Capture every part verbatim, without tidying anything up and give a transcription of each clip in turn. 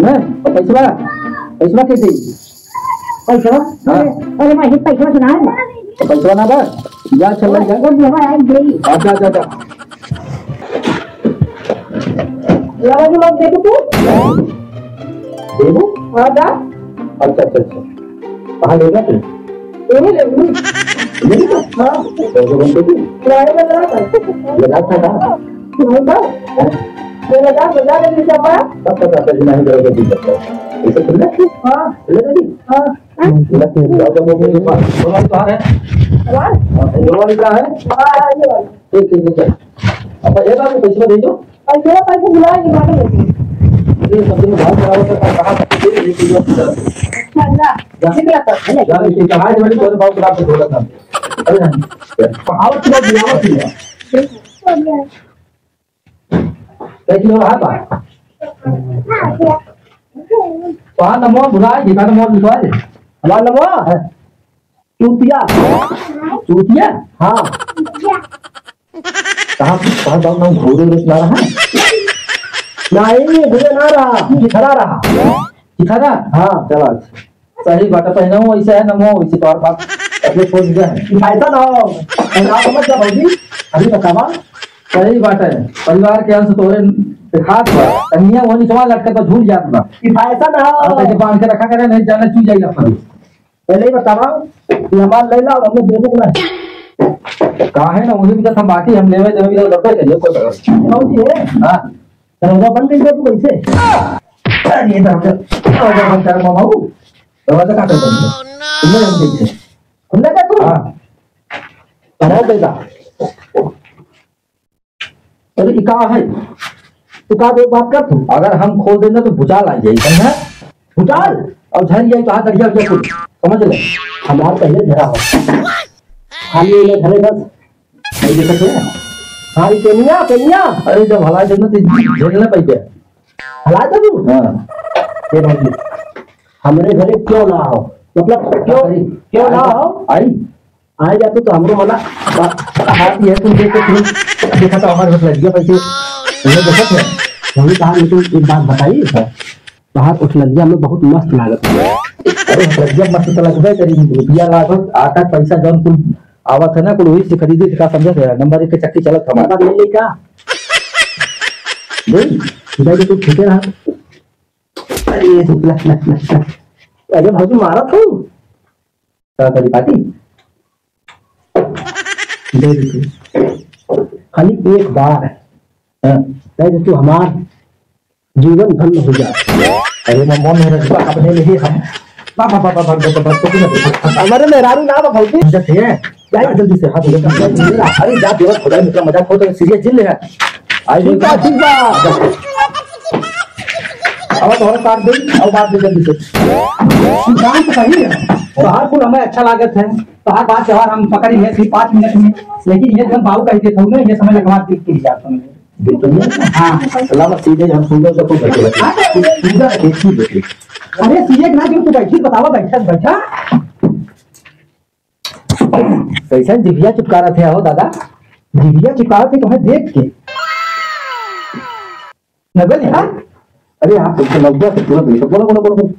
हैं? और पैसवा, पैसवा कैसे? पैसवा? हाँ। अरे, अरे, भाई, पैसवा सुना है। तो पैसवा ना बा? जा, चल, जा। वो देवा है, दे। हाँ, जा, जा, जा। लगा जो लोग देखो तू। देबू? हाँ, जा। अच्छा, अच्छा, अच्छा। कहाँ लेगा तू? यही ले लूँ। यही तो? हाँ। तो जो बनते थे? किराए में लगा था। लगा था ना? नहीं तो। हाँ। ये लगा, लगा दे दीजिए आप। तब तक आता जी नहीं करोगे जी तब तक। इसे खुले? हाँ। खुले दीदी? हाँ। खुले दीदी। जाओ तो वो मेरे पास। वो वाली कहाँ है? हमारे? हाँ, वो वाली कहाँ है? हाँ, ये वाली। ठीक, ठीक, ठीक है। अब ये बात पैसे दे दो। और मेरा पैसा भुला के बात होती है। ये सब दिन बहुत खराब होता है, कहाँ तक ये, ये चीज़ होती है। अच्छा, ना। जा। निकला था, है ना? जा, लेकिन कहाँ है, बड़ी बहुत खराब से बोला था। अरे ना। आओ, चलो, बुलाओ, चलो। कैसे हो रहा था? तो हाँ, नमो, बुलाए, दिखा नमो, लिखवा दे। हमारा नमो? हाँ। चूतिया। चूतिया? हाँ। कहाँ, कहाँ जाओ ना, घोड़े उड़े चला रहा है? नहीं, घोड़े ना रहा, चिथड़ा रहा। चिथड़ा? हाँ। क्या बात? सही बात है, पहनाऊ वैसे है, नमो वैसे, तो और बात अपने खोज गया है। किफायता ना हो, पहनाव समझ जा भौजी, अभी बतावा। सही बात है, परिवार के अंश तोरे दिखात बा, कन्या वो निचवा लटकत बा, झूल जात बा। किफायता ना हो। और कैसे बांध के रखा करे, नहीं जाने चू जाएगा पर। पहले ही बतावा कि हमार लैला और हमें देबो ना। काहे ना, उन्हीं भी तो हम बाकी हम लेवे देवे भी तो लड़बे करिए, कोई बात नहीं। कौन सी है? हाँ। दरवाजा बंद कर दे तू कैसे? अरे, ये दरवाजा, दरवाजा बंद कर, मामा, वो दरवाजा का कर दे? तुमने हम देखते। खुला क्या तू? हाँ। अरे, बेटा। अरे, ई का है? तू का दे बात कर तू? अगर हम खोल देना तो भुचाल आ जाई, समझा? भुचाल? और झर जाई तो हाथ अड़िया उड़िया कुल, समझ ले? हमार पहले झरा हो। खाली इन्हें घरे बस। नहीं देखत है? हाँ, ई पेनिया, पेनिया। अरे, जब हला देना तो झेल ना पाई क्या? हला दे तू? हाँ। ये भाई, हमरे घरे क्यों ना हो? मतलब, क्यों, अरे, क्यों ना आई, हो? आई। आए जाते तो हमरो मना बा-, हाथ ये तुम देख के तुम देखा तो हमारे बस लग गया पैसे। ये देखत है। वही कहा, लेकिन एक बात बताई, हाँ। बाहर उठलंगिया में बहुत मस्त लागत है। अरे, उठलंगिया मस्त तो लगबे करी, रुपया लागत, आटा पैसा जौन कुल आवत है ना, कुल वही से खरीदे, का समझत है? नंबर एक के चक्की चलत हमार। नंबर ले ले का? दे, दे दे, तू ठीक है रहा। अरे, ला, ला, ला, ला। अरे, भाई, मारा तू। का करी पार्टी? दे दे तू। खाली एक बार। हाँ। दे दे तू, हमार जीवन धन्य हो जा। अरे, मैं मन में रखबा, अपने लिए हम। बा, बा, बा, बा, बा, बा, बा, बा, बा, बा, हमारे मेहरारू ना बा, भौजी। जब है, जा जल्दी से, हाथ जल्दी से। अरे, जा, देवर खुदा, मित्र, मजाक हो तो serious जिन ले है। आई ठीक बा, ठीक बा। अब तोहरा काट दे, अब बात दे जल्दी से। तू जान तो सही है, तोहार कुल हमें अच्छा लागत है, तोहार बात व्यवहार हम पकड़ी है सिर्फ पाँच मिनट में, लेकिन ये जब बाबू कह देता हूँ ना, ये समझ के बाद दिल टूट जाता है। बिल्कुल। हाँ। अलावा सीधे हम सुंदर से कुछ बचे बचे। हाँ। सुंदर एक ही बेटी। अरे सीधे ना, जो तू बैठी बतावा, बैठा, बैठा। कैसन जिभिया चिपकारत है हो दादा? जिभिया चिपकारत है तुम्हें देख के। नगल, हाँ? अरे आप तो नब्बे से पूरा बेटा, बोलो, बोलो, बोलो, बोलो।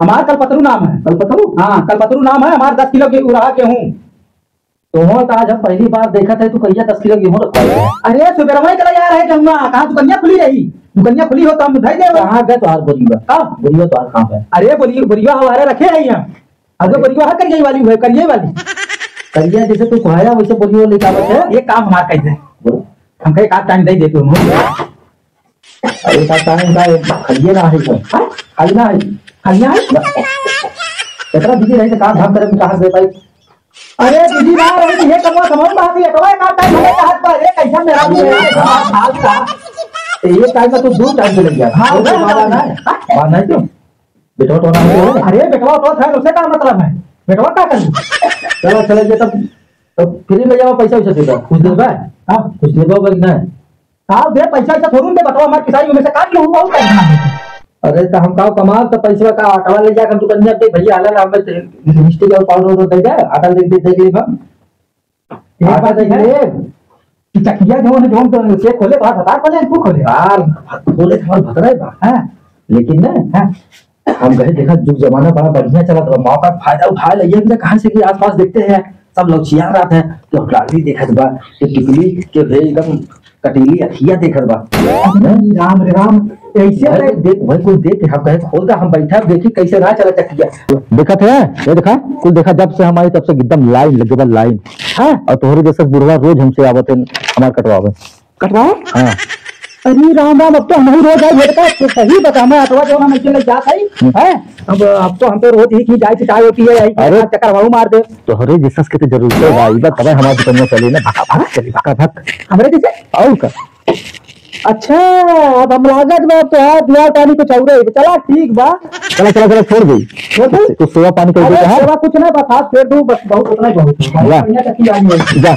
हमार कलपतरू नाम है। कलपतरू? हाँ, कलपतरू नाम है, हमार दस किलो गे-, उरहा गेहूँ। तो हो तो आज हम पहली बार देखत है, तू कहिया दस किलो गेहूँ रखवा है? अरे सुबेरवा ही चला जा रहे गेहुआ, कहाँ दुकनिया खुली रही? दुकनिया खुली हो तो हम धई देवे। कहाँ गए तोहार बोरिया? हाँ। बोरिया तोहार कहाँ पे? अरे बोरिया, बोरिया हमारे रखे है यहाँ। अब तो अरे। बोरिया है करिया वाली हुए, करिया वाली। करिया जैसे तू खुआया वैसे बोरिया लेके आवत है। ये काम हमार कह दे। बोलो। हमका एक आध टाइम दे दे तू। अरे का टाइम का है, खाइए ना है तो। हाँ? खाई ना है। खाई ना है? ना। इतना बिजी रहे तो काम धाम करे में कहाँ से भाई? अरे बिजी ना रहे तो ये कमवा समझ में आती है, कमवा का टाइम हमें कहा था, ये कैसा मेरा भी है, ये कमवा हाल का। तो ये टाइम में तू दो टाइम से लग गया। हाँ, और तो हाँ, बाबा हाँ। ना है। बाबा ना है क्यों? बेटवा तो ना है। अरे बेटवा तो है, उसे का मतलब है? बेटवा का करी? चलो, चलो, ये तब, तब फ्री में जाओ, पैसा वैसा दे दो। कुछ देबा? हाँ। कुछ देबा बोल ना। का दे पैसा, ऐसा थोड़ू दे, बताओ, हमारे पिसाई में से काट लो, बहुत पैसा है। अरे, तो हम का कमाल, तो पैसा का आटा ले जाकर दुकान में दे, भैया, आला ना, हमें लिपस्टिक और पाउडर उधर दे दे, आटा दे दे, देख ले बा। एक आटा बात देख है, ले। कि चकिया जो है, जो हम तो से खोले, बाहर बता खोले, तू खोले। यार, खोले, हमारे भतरा है बा। हाँ। लेकिन ना, हाँ। हम कहे, देखा, जुग जमाना बड़ा बढ़िया चलत बा, मौका के फायदा उठा ले। ये हमने कहाँ से कि आसपास देखते हैं, सब लौचिया रहत है, केहू लाली देखत बा, केहू टिकुली, केहू एकदम कटीली अखिया देखत बा। अरे राम रे राम, ऐसे भाई, तो देख, भाई, कुल देख के हम कहे, खोल दा, हम बैठा, देखी कैसे ना चला चकिया। देखत है, ये देखा, कुल देखा, जब से हम आई, तब से एकदम लाइन लगे बा, लाइन। हाँ। और तोहरे जैसे बुढ़वा रोज हमसे आवत है, हमार कटवावे। कटवाओ? हाँ। अरे राम राम, अब तो हम ही रोज आए, ये बता, तो सही बता, मैं अटवा जो ना मैं चले जात है, हम्म। हैं? अब, अब तो हम तो रोज ही की जाए, चाय होती है, यही अरे। चक्कर भाऊ मार दे। तोहरे जैसा के तो जरूरत है भाई, बस तबे हमारी दुकान में चले ना, भका भक चली, भका भक। हमरे जैसे? और का? अच्छा, अब हम लागत में तो है, दुआर पानी कुछ और है। चला, ठीक बा। चला, चला, चला, छोड़ दे। छोड़ दे? कुछ सेवा पानी कर दे, अरे, हाँ? सेवा कुछ ना, बस हाथ फेर दो, बस बहुत, उतना ही बहुत है। वाह। बढ़िया चक्की आई है। जा।